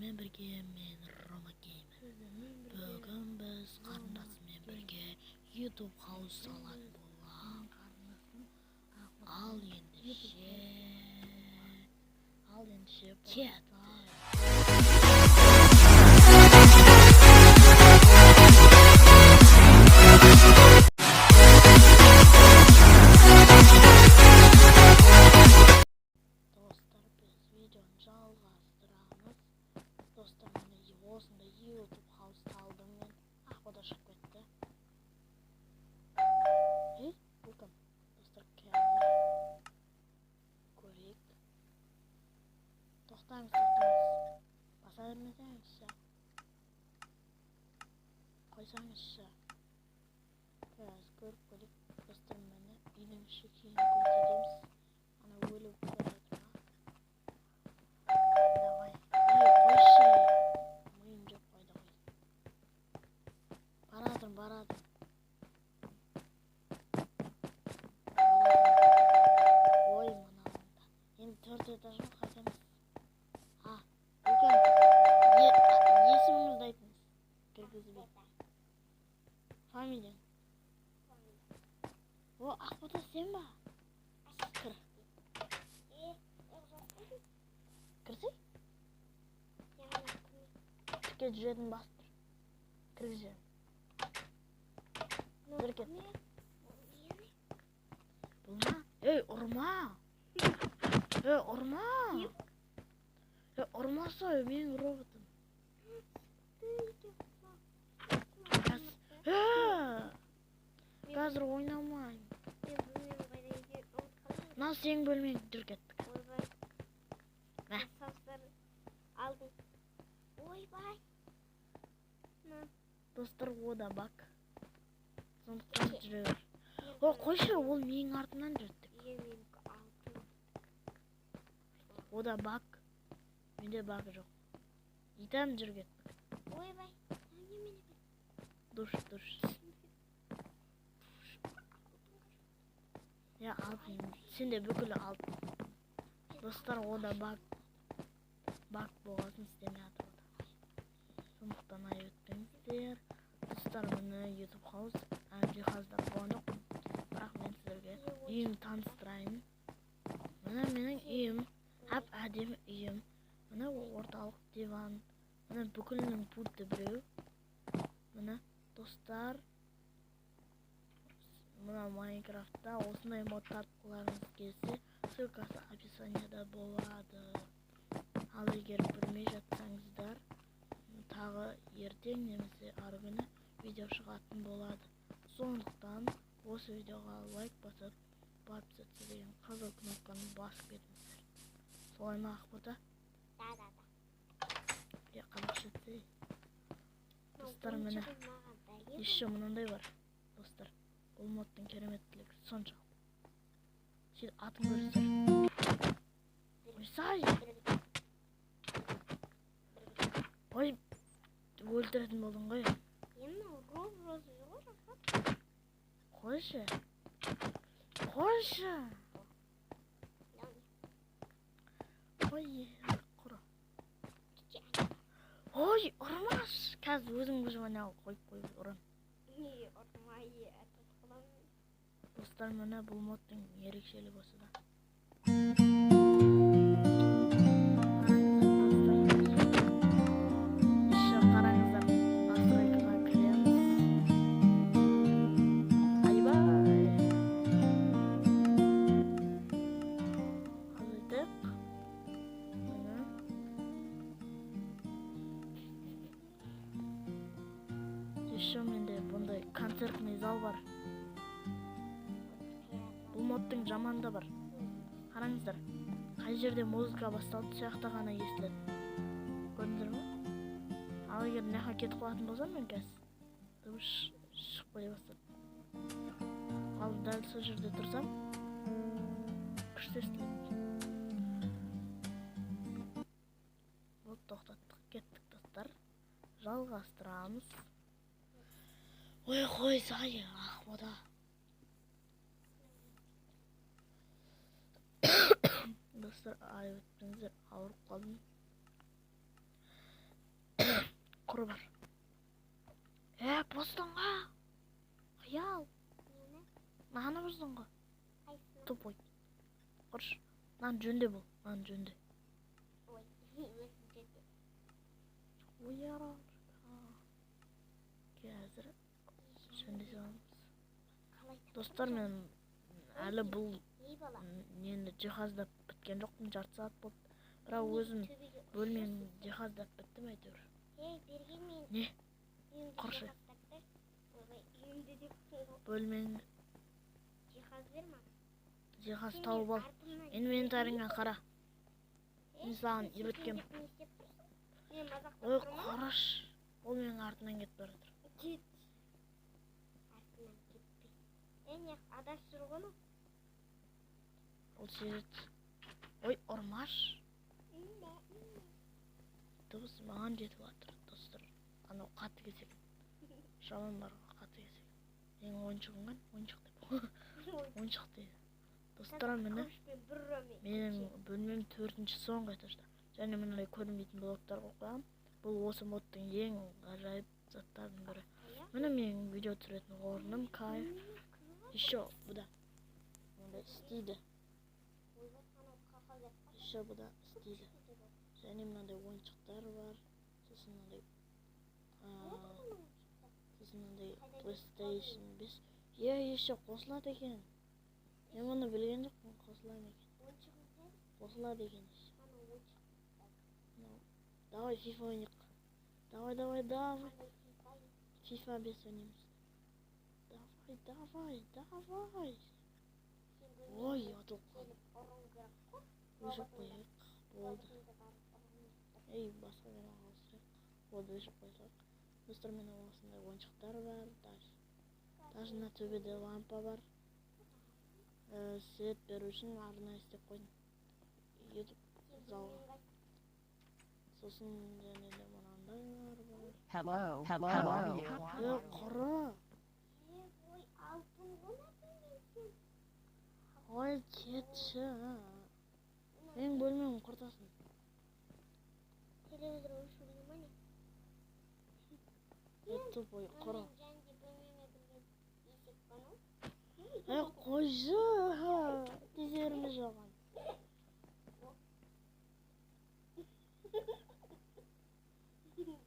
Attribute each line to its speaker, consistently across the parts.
Speaker 1: Сіздермен бірге мен, Рома Геймер. Бүгін біз қарындасыммен бірге YouTube House салатын боламыз. Ал ендеше,
Speaker 2: Ал ендеше,
Speaker 1: кеттік. Достар, біз видеоны жалғастырамыз. Достар, міне, осындай YouTube House алдым мен. Ақбота шығып кетті. Ей, бұл кім? Достар, қазір көрейік. Тоқтаңыз, тоқтаңыз. Баса бермесеңізші. Қойсаңызшы. Қазір көріп көрейік. Достар, міне, үйдің іші, кейін көрсетеміз. Ана өліп бара жатыр ма? Давай. Ей, қойшы. Миым жеп қойды ғой. Баратырмын, баратырмын. Баратырмын. Ой, мынауында. Енді төрт этажға қайтамыз. А, үлкен. Есіміңізді айтыңыз. Кіргізбей. Фамилияң. О, Ақбота, сен ба? Кір. Кірсей? Тіке жүретін басып тұр. Кіргіземін. Жүр, кет. Бұл ма? Ей, ұрма! Ей, ұрма! Ей, ұрмаса, менің роботым. Қазір ойнамаймын. Мынау сенің бөлмең, жүр, кеттік. Мә.
Speaker 2: Алдым. Ойбай.
Speaker 1: Достар, о да баг. Сондықтан жүре бер. О, қойшы, ол менің артымнан жүрді.
Speaker 2: Менікі алтын.
Speaker 1: О да баг. Менде баг жоқ. Итам, жүр, кеттік.
Speaker 2: Ойбай. Немене?
Speaker 1: Душ, душ. Я алтын. Сенде бүкіл алтын. Достар, о да баг. Баг болғасын, істемей жатыр о да. Сондықтан айып етпеңіздер. Достар, міне, YouTube House әлі жиһаздап болған жоқ. Бірақ мен сіздерге үйімді таныстырайын. Міне, менің үйім. Әп әдемі үйім. Міне, орталық диван. Міне, бүкілінің пульті біреу. Міне, достар, мына Майнкрафтта осындай мод тартқыларыңыз келсе, ссылкасы описанияда болады. Ал егер білмей жатсаңыздар, тағы ертең немесе арғы күні видео шығатын болады. Сондықтан осы видеоға лайк басып, подписаться деген қызыл кнопканы басып кетіңіздер. Солай ма, Ақбота?
Speaker 2: Да.
Speaker 1: Е, қазақша айтсай. Достар, міне, еще мынандай бар. Достар, бұл модтың кереметтілігі соншалық. Сөйтіп атын көрсетер. Қойсай! Ой, өлтіретін болдың ғой.
Speaker 2: Енді роз розовый ғой, рахат.
Speaker 1: Қойшы. Қойшы. Қой, құры. Ой, ұрмаш. Қазір өзің выживание қойып қойып ұрам.
Speaker 2: Не, ұрмай, этот қыламын.
Speaker 1: Достар, міне, бұл модтың ерекшелігі осыда. Қараңыздар, достар. Еще қараңыздар, настройкаға кіреміз. Айбай. Азайтайық. Міне. Еще менде бұндай концертный зал бар. Бұл модтың жаманы да бар. Қараңыздар, қай жерде музыка басталды, сол жақта ғана естіледі. Көрдіңіздер ме? Ал егер мына жаққа кетіп қалатын болсам, мен қазір дыбыс шықпай бастады. Ал дәл сол жерде тұрсам, күшті естіледі. Вот, тоқтаттық, кеттік, достар. Жалғастырамыз. Ой, қойсай, Ақбота. Достар, айып етпеңіздер, ауырып қалдым. Мынаны бұздың ғой.
Speaker 2: Қайсыны?
Speaker 1: Тупой. Құрыш. Мынаны жөнде бол. Мынаны жөнде.
Speaker 2: Ой, өзі жөнде.
Speaker 1: Ой, ара. Қазір жөнде саламыз.
Speaker 2: Қалай таптың?
Speaker 1: Достар, мен әлі бұл
Speaker 2: Ей бала.
Speaker 1: нені жиһаздап біткен жоқпын, жарты сағат болды. Бірақ өзім
Speaker 2: Төбеге
Speaker 1: бөлмем
Speaker 2: ұшырсың.
Speaker 1: жиһаздап біттім әйтеуір.
Speaker 2: Ей, берген мен.
Speaker 1: Не?
Speaker 2: Үйімді
Speaker 1: Құршы.
Speaker 2: жиһаздап бер. Ойбай, үйімді деп тұрсың ғой.
Speaker 1: Бөлмең
Speaker 2: Жиһаз бер маған.
Speaker 1: жиһаз
Speaker 2: Сен
Speaker 1: тауып ал.
Speaker 2: артымнан
Speaker 1: Инвентарыңа қара.
Speaker 2: Ей,
Speaker 1: Мен саған
Speaker 2: сен
Speaker 1: үйреткем.
Speaker 2: секеңдеп не істеп тұрсың? Мен мазақтап
Speaker 1: Ой,
Speaker 2: тұрмын ғой.
Speaker 1: қараш. Ол менің артымнан кетіп бара жатыр.
Speaker 2: Кет. Артынан кетпей. Ей, не, адасып жүр ғой анау.
Speaker 1: Ол сезеді. Ой, ұрмаш. Дыбыс маған жетіп жатыр, достар. Анау қатты кесек. Жаман бар ғой, қатты кесек. Менің ойыншығым ғой, ойыншық деп. Ойыншық дейді. Достар, міне
Speaker 2: Қылышпен бір ұрамын.
Speaker 1: менің бөлмем төртінші соңғы этажда. Және мынандай көрінбейтін блоктар қойып қойғанмын. Бұл осы модтың ең ғажайып заттарының бірі. Міне менің видео түсіретін орным, кайф. Еще бұда мындай істейді. Еще бұда істейді. Және мынандай ойыншықтар бар. Сосын мынандай сосын мынандай PlayStation 5. Е, еще қосылады екен. Мен мұны білген жоқпын, қосыла ма екен. Қосылады екен еще. Мынау. Давай FIFA ойнайық. Давай, давай, давай. FIFA 5 ойнаймыз. Давай, давай, давай. Ой, ұтылып қалдым. Өшіріп қояйық. Болды. Ей, басқа каналға ауысайық. Болды, өшіріп қойсақ. Достар, міне осындай ойыншықтар бар. Даже мына төбеде лампа бар. Свет беру үшін арнайы істеп қойдым. YouTube залға. Сосын және де мынандайлар бар.
Speaker 3: Hello. Hello. Hello.
Speaker 1: Е, құры.
Speaker 2: Ой, алтын ғой мына сен.
Speaker 1: Ой, кетші. Менің бөлмем құртасың.
Speaker 2: Телевизор өшірген ма не?
Speaker 1: Е, тупой, құры.
Speaker 2: Менің және бөлмеме кірген есек бар ма?
Speaker 1: Е, қойшы. Тезеріміз жоған.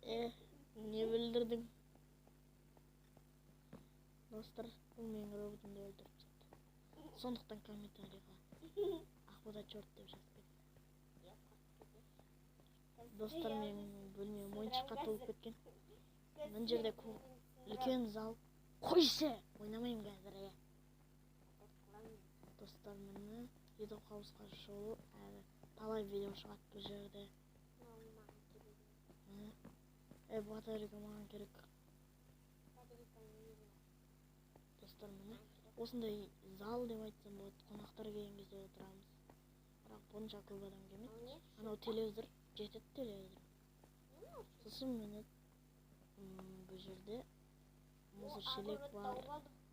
Speaker 1: Е, не білдірдің? Достар, бұл менің роботымды өлтіріп тастады. Сондықтан комментарийға Ақбота черт деп жазып кетті. Достар, менің бөлмем ойыншыққа толып кеткен. Мына жерде үлкен зал. Қойшы, ойнамаймын қазір, е. Достар, міне YouTube хаусқа шолу, әлі талай видео шығады бұл жерде. Міне. Е, батарейка маған керек. Достар, міне осындай зал деп айтсам болады. Қонақтар келген кезде отырамыз. Бірақ бұнша көп адам келмейді. Анау телевизор, жетеді телевизор. Сосын міне бұл жерде мусор шелек бар.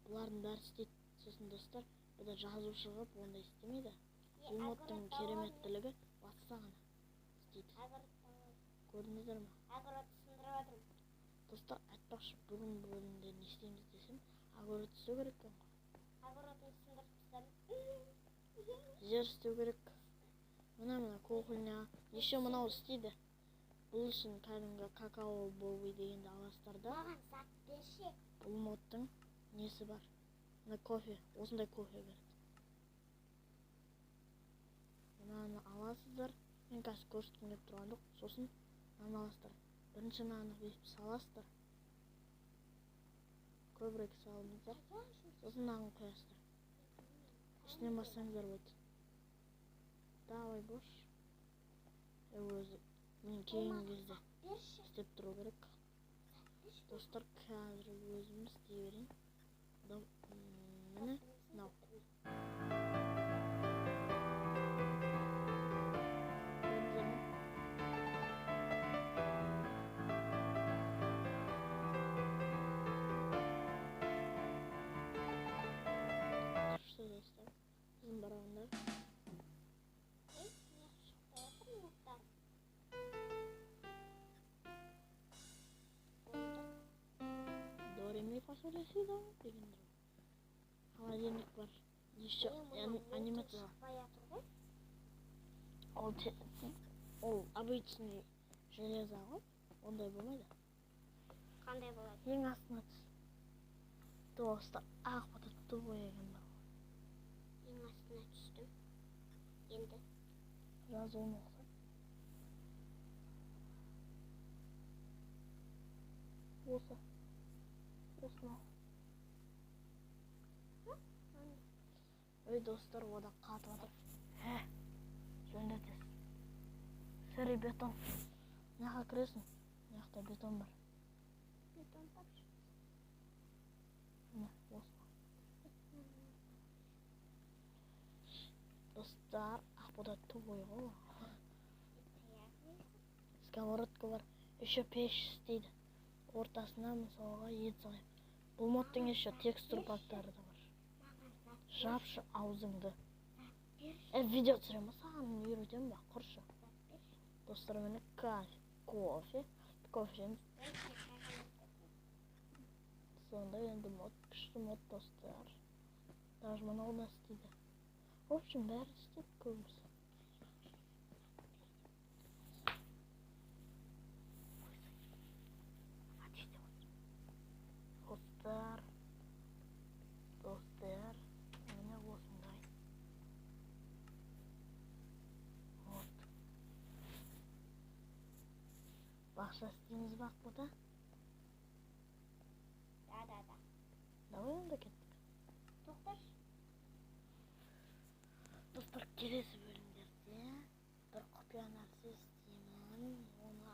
Speaker 1: Бұлардың бәрі істейді. Сосын достар, бұда жазу шығып, ондай істемейді. Бұл модтың кереметтілігі басса ғана істейді. Көрдіңіздер ме?
Speaker 2: Огород сындырып жатырмын.
Speaker 1: Достар, айтпақшы, бүгін бөлімде не істейміз десем, огород істеу керек екен ғой.
Speaker 2: Огородын сындырып тастадым.
Speaker 1: Жер істеу керек. Мына мына кухня, еще мынау істейді. Бұл үшін кәдімгі какао бобы дегенді аласыздар да.
Speaker 2: Маған зат берші.
Speaker 1: Бұл модтың несі бар? Мына кофе, осындай кофе береді. Мынаны аласыздар. Мен қазір көрсеткім келіп тұрған жоқ. Сосын мынаны аласыздар. Бірінші мынаны бүйтіп саласыздар. Көбірек салыңыздар. Сосын мынаны қоясыздар. Үстінен бассаңыздар болады. Давай, бош. Өзі мен келген кезде
Speaker 2: Берші.
Speaker 1: істеп тұру керек. Достар, қазір өзім істей берейін. Міне мынау. Көрдіңіздер ме? Күшті, достар. Біздің барабандар.
Speaker 2: Ей, не шықпай жатыр мұрттарым.
Speaker 1: До ре ми фа соль ля си до дегендер. Холодильник. Холодильник бар. Еще анимация. Ол обычный железо ғой. Ондай болмайды.
Speaker 2: Қандай болады?
Speaker 1: Ең астына түс. Достар, Ақбота тупой екен бар.
Speaker 2: Ең астына түстім. Енді.
Speaker 1: Жазуын оқысам. Осы. Осыны. Ой, достар, ода қатып жатыр. Ә, жөнде тез. Сірі бетон. Мына жаққа кіресің. Мына жақта бетон бар.
Speaker 2: Бетон тапшы.
Speaker 1: Міне, осы. Достар, Ақбота тупой ғой. Сковородка бар. Еще пеш істейді. Ортасына мысалға ет салайық. Бұл модтың еще текстур пактары да бар. Жапшы аузыңды. Видео түсіремін ба саған үйретемін ба? Құршы. Достар, міне кофе. Кофе ішеміз. Сонда енді мод, күшті мод, достар. Даже мынау да істейді. В общем, бәрі істейді көбісі. Достар, достар, міне осындай. Вот. Бақша істейміз бе, Ақбота?
Speaker 2: Да, да, да.
Speaker 1: Давай онда кеттік.
Speaker 2: Тоқташы.
Speaker 1: Достар, келесі бөлімдерде бір құпия нәрсе істеймін. Оны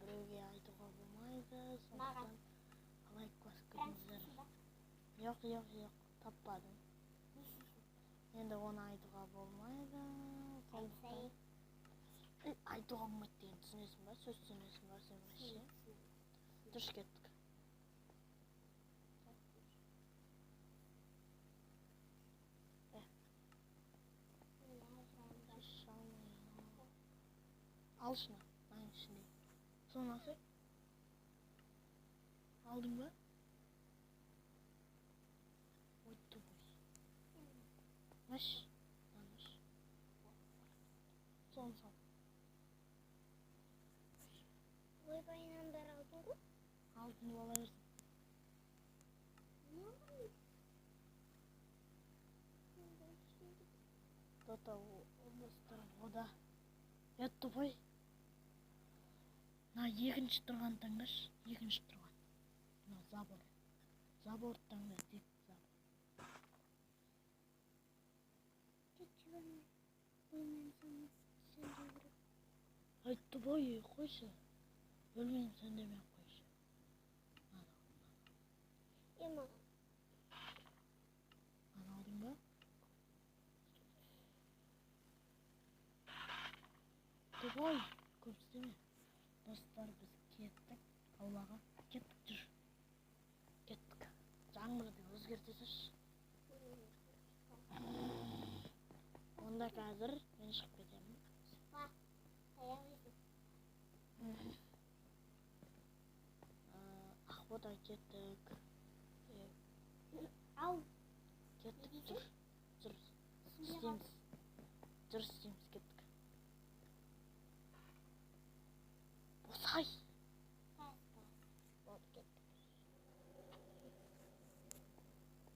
Speaker 1: біреуге айтуға болмайды. Сондықтан лайк басып кетіңіздер. Жоқ, жоқ, жоқ, таппадым. Енді оны айтуға болмайды. Сондықтан айтуға болмайды деген түсінесің ба? Сөз түсінесің ба сен вообще? Дұрыс, кеттік. Алшына, мынаның ішінде. Соны алсай. Алдың ба? Ой, тупой. Маш, маш. Соны сал.
Speaker 2: Ойбай, мынаның бәрі алтын ғой?
Speaker 1: Алтын бола берсін. Дота, достар, ода. Е, тупой. Мына екінші тұрған таңдашы, екінші тұрған. Мына забор. Забор таңда, тек забор. Ай, тупой, қойшы. Бөлмені сөндірмей ақ қойшы. Ана алдың ба? Тупой, көп істеме. Достар, біз кеттік аулаға. Кеттік, жүр. Кеттік. Жаңбырды өзгерте салшы. Онда қазір мен шығып кетемін.
Speaker 2: Шықпа, таяқ жейсің.
Speaker 1: Ақбота, кеттік.
Speaker 2: Ау.
Speaker 1: Кеттік, жүр. Жүр. Істейміз. Жүр, істейміз, кеттік. Босай.
Speaker 2: Болды, кеттік.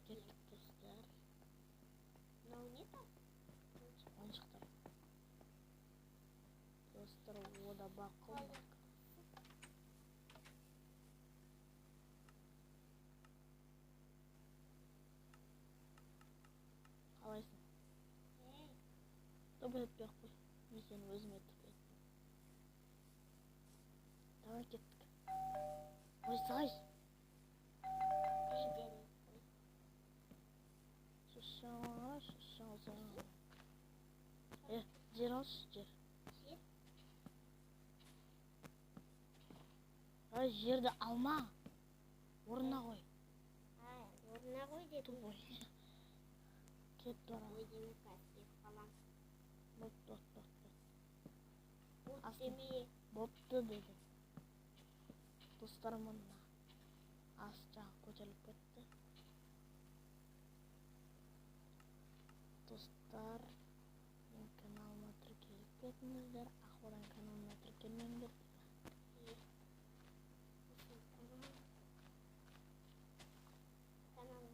Speaker 1: Кеттік, достар.
Speaker 2: Мынау не там?
Speaker 1: Ойыншықтар. Достар, ода бақыл. Қалайсың? Тобыр етпей ақ қой. Мен сені өзім етіп еттім. Давай кеттік. Ойсай. Жер алшы, жер. Ай, жерді алма. Орнына қой.
Speaker 2: Орнына қой дедім.
Speaker 1: Тупой. Кет бара.
Speaker 2: Ой, деме, қазір кетіп қалам.
Speaker 1: Бопты, бопты, бопты.
Speaker 2: Бопты деме.
Speaker 1: Бопты дедім. Достар, мына ас жағы көтеріліп кетті. кетіңіздер. Ақборан каналына тіркелмеңдер.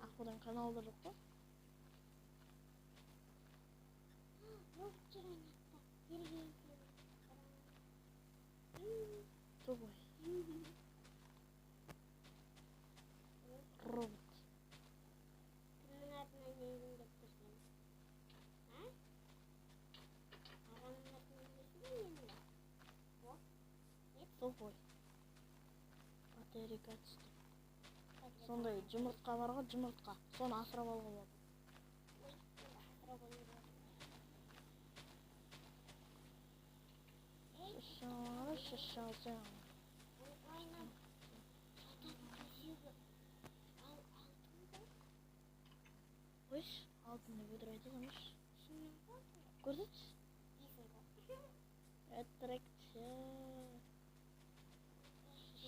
Speaker 1: Ақборан каналы да жоқ қой. Тупой. Робот.
Speaker 2: Кімнің атынан енгім деп тұрсың? А? Ағамның атынан берсің бе енді?
Speaker 1: Тупой. Батарейка түсті. Сондай жұмыртқа бар ғой, жұмыртқа. Соны асырап алуға болады.
Speaker 2: Ой, енді асырап алуға болады.
Speaker 1: Шашау.
Speaker 2: Ойнап жататын төсегі. Ал алтын ба?
Speaker 1: Қойшы, алтын деп өтірік айтасың ғой.
Speaker 2: Шынымен ғой алтын ба?
Speaker 1: Көрсетші.
Speaker 2: Дейсің ғой.
Speaker 1: Өтірікші.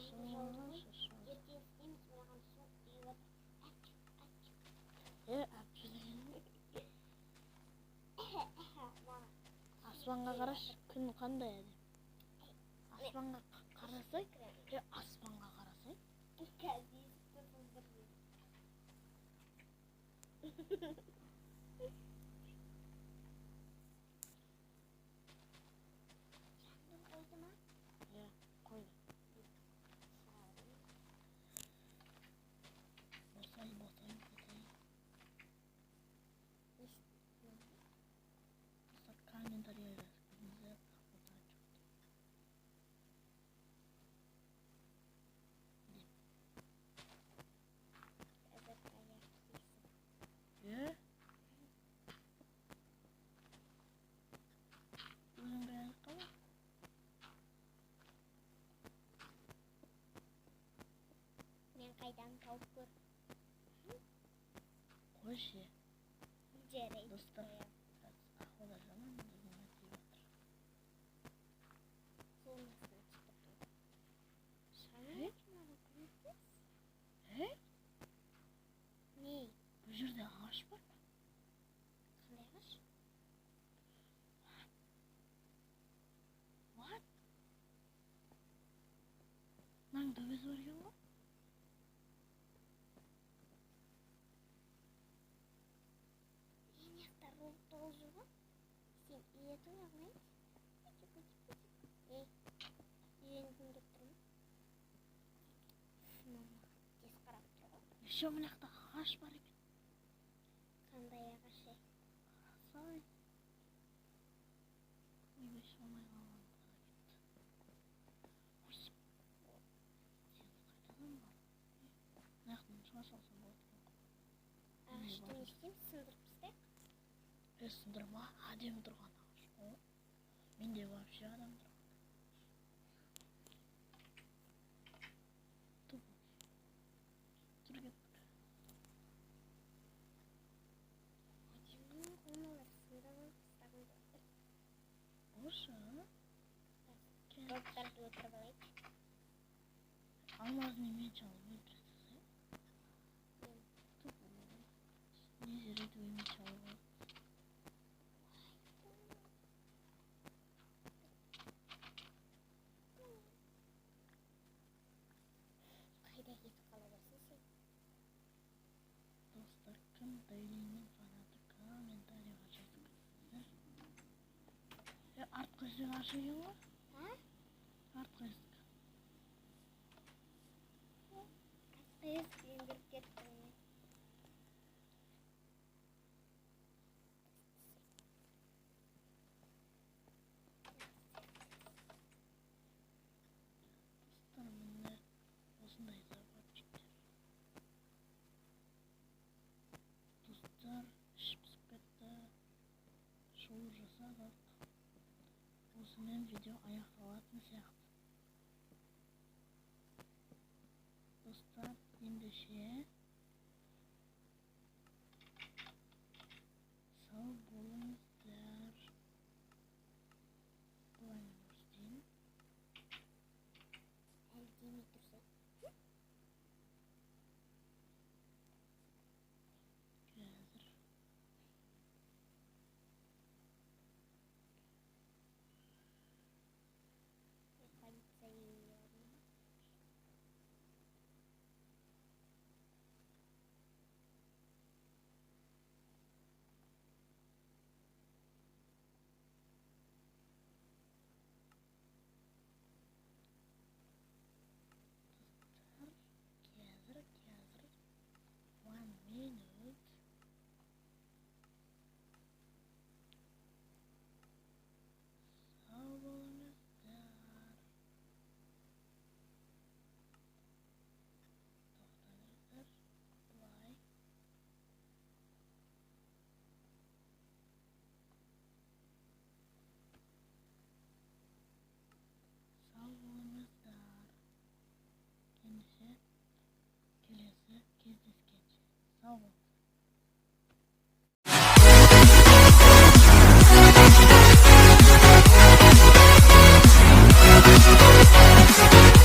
Speaker 2: Жаңбыр жауды ғой.
Speaker 1: Шашау.
Speaker 2: Ертең істейміз, маған суық тиіп жатыр. Әпчу, әпчу.
Speaker 1: Әпчу деген.
Speaker 2: Маған
Speaker 1: Аспанға қарашы, күн қандай әдемі. Аспанға қарасай, аспанға қарасай.
Speaker 2: Қазір есікті сындырдым. Жаңбыр қойды ма?
Speaker 1: Иә, қойды. Босай, босай, босай. Достар, комментарийға жазып кетіңіздер. Ақбота жоқ деп.
Speaker 2: Қазір таяқ жейсің.
Speaker 1: Өзің бір аяққа ма?
Speaker 2: Мен қайдан тауып көр.
Speaker 1: Қойшы.
Speaker 2: Жарайды.
Speaker 1: Достар.
Speaker 2: Қоямын.
Speaker 1: Ақбота жаман өзіме тиіп жатыр.
Speaker 2: Судың астына түсіп кеттім. Шыға
Speaker 1: Е?
Speaker 2: маған көмектес.
Speaker 1: Е?
Speaker 2: Не?
Speaker 1: Бұл жерде ағаш бар ма?
Speaker 2: Қандай ағаш?
Speaker 1: What? Мынаның төбесі бар екен ғой.
Speaker 2: Мына жақта робот толып жүр ғой. Сен үйретің алмайсың. Пучик, пучик, пучик. Ей, үйренгім келіп тұр ма? Мама тез қарап тұр ғой.
Speaker 1: Еще мына жақта ағаш бар екен.
Speaker 2: Қандай ағаш ей?
Speaker 1: Қарасай. Ойбай, шыға қалған кетті. Ой. Сен қайтадан бар. Мына жақтан шыға салсам болады екен ғой.
Speaker 2: Ағашты не істейміз? Сындырып тастайық.
Speaker 1: Сындырма, әдемі тұрған ағаш. О, менде вообще адам тұрған. Тупо. Тұр кеттік.
Speaker 2: Әдемі мыналар сындырып тастағым келіп тұр.
Speaker 1: Осы.
Speaker 2: Роботтарды өлтіріп алайық.
Speaker 1: Алмазный меч алып өлтіре салсай.
Speaker 2: Мен
Speaker 1: Тупо. Незеритовый меч алып алып.
Speaker 2: Қайда кетіп қала берсің сен?
Speaker 1: Достар, кім Дейлиннің фанаты, комментарийға жазып кетіңіздер. Артқы есік ашық екен ғой?
Speaker 2: А?
Speaker 1: Артқы есік.
Speaker 2: Артқы есіктен кіріп кеттім мен.
Speaker 1: Достар, міне осындай заборчиктер. Достар, іш пісіп кетті. Шоу жасадық. Осымен видео аяқталатын сияқты. Достар, ендеше сау болыңыздар. Былай мен көрсетейін.
Speaker 2: Әлі демей тұрсың.
Speaker 1: Қазір. Сау бол.